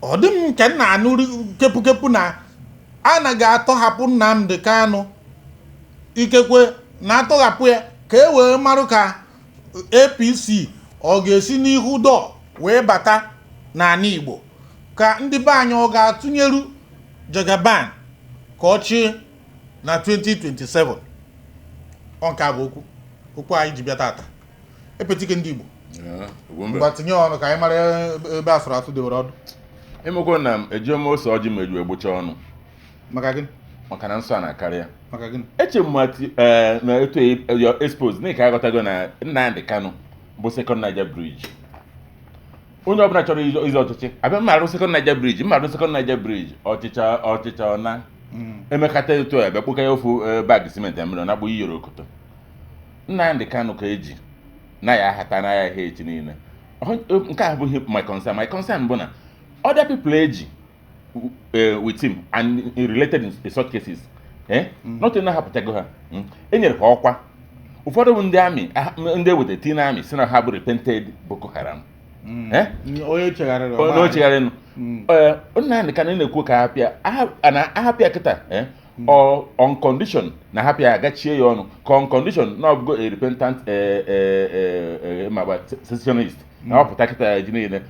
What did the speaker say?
Ọ dị m nke m na-anụ kepụkepụ na anaghị atọhapụ Nnamdi Kanu, ikekwe na-atọghapụ ya ka e wee marụ ka APC ọ ga-esi n'ihu dọ wee bata n'ala Igbo, ka ndị be anyị ọ ga-atụnyeru Jagaban ka ọ chịa na 2027. Ọ nke a bụ okwu anyị ji bịa tata. Epetike ndị Igbo. Ugwumbe. Ngwa, tinye ọnụ ka anyị mara ebe asụrụ asụ dewere ọdụ. Ịmekwa na m eji ome ose ọjị ma eju egbocha ọnụ. Maka gịnị? Maka na nsọ a na-akarị ya. Maka gịnị? Eche m mati na etu your expose na ka aghọtago na Nnamdi Kanu bụ Second Niger Bridge. Onye ọbụla chọrọ ịzọ ọchịchị abịa, mma arụ Second Niger Bridge, mma arụ Second Niger Bridge. Ọchịcha ọchịcha ọ na emekata etu a bịa kpụka ya ofu bag simenti ya mmiri ọ na-akpụ iyoro okoto. Nnamdi Kanu ka eji na ya ahata na ya ihe echi niile. Nke a abụghị my concern. My concern bụ na other people eji with him and related in such cases, not na hapụtago ha. E nyere ha ọkwa. Ụfọdụ bụ ndị amị, ndị eweta tinye amị si na ha bụ repented Boko Haram. Onye chegharịrị. Onye ochegharịnụ. Ee, Nnamdi Kanu na-ekwu ka hapịa na ahapịa kịta, ọ on condition na hapịa agachie ya ọnụ, ka on condition na ọ bụgo a repentant ma gba secessionist na ọ pụta kịta ji niile.